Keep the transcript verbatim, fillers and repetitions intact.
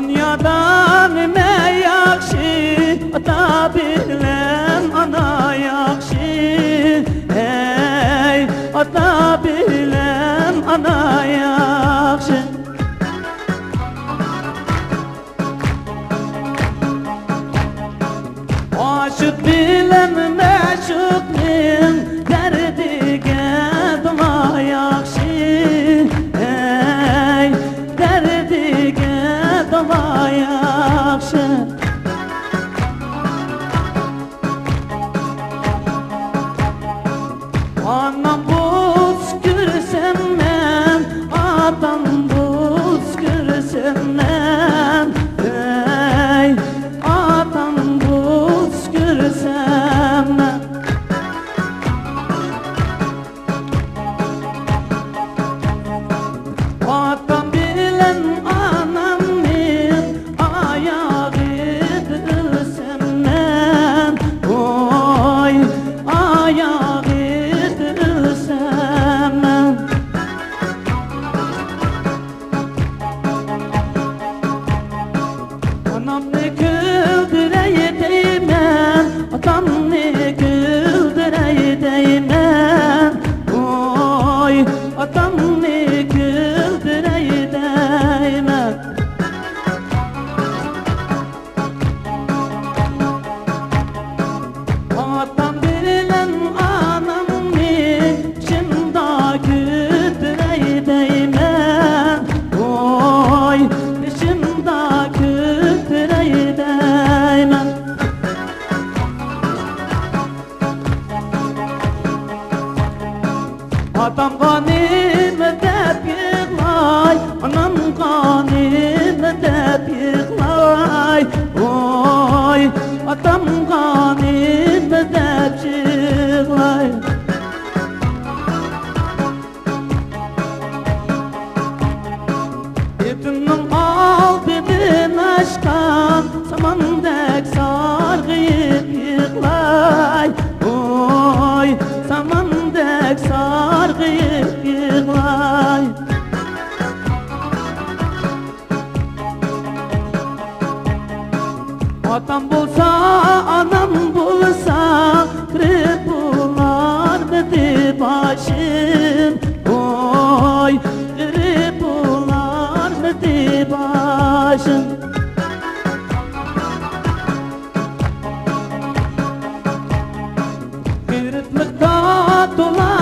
دۇنيادا نېمە ياخشى؟ ئاتا بىلەن ئانا ياخشى. ھەي، ئاتا بىلەن ئانا ياخشى. ئاشىق بىلەن مەشۇقنىڭ دەردىگە داۋا ياخشى. ھەي، دەردىگە داۋا ياخشى. ئانام بولسا كۆرسەم مەن، ئاتام بولسا كۆرسەم مەن، ھەي، ئاتام بولسا كۆرسەم مەن. ئاتام بىلەن ئانامنىڭ ئاياغىدا ئۆلسەم مەن، ۋاي، ئاياغىدا ئۆلسەم مەن. ئانامنى كۈلدۈرەي دەيمەن، ئاتامنى كۈلدۈرەي دەيمەن، ۋاي، ئاتامنى كۈلدۈرەي دەيمەن. ئاتام بىلەن ئانامنى بېشىمدا كۆتۈرەي دەيمەن، ۋاي، بېشىمدا كۆتۈرەي دەيمەن. ئاتامغا نېمە دەپ يىغلاي، ئانامغا نېمە دەپ يىغلاي، ۋاي، ئاتامغا نېمە دەپ يىغلاي. ئېتىمنىڭ ئالدىدىن ئاشقان ساماندەك سارغىيىپ يىغلاي، ۋوي، ساماندەك سارغىيىپ يىغلاي. ئاتام بولسا، ئانام بولسا، قىرىپ بولارمىدى باشىم؟ ۋوي، قىرىپ بولارمىدى باشىم؟ غېرىبلىقتا تولا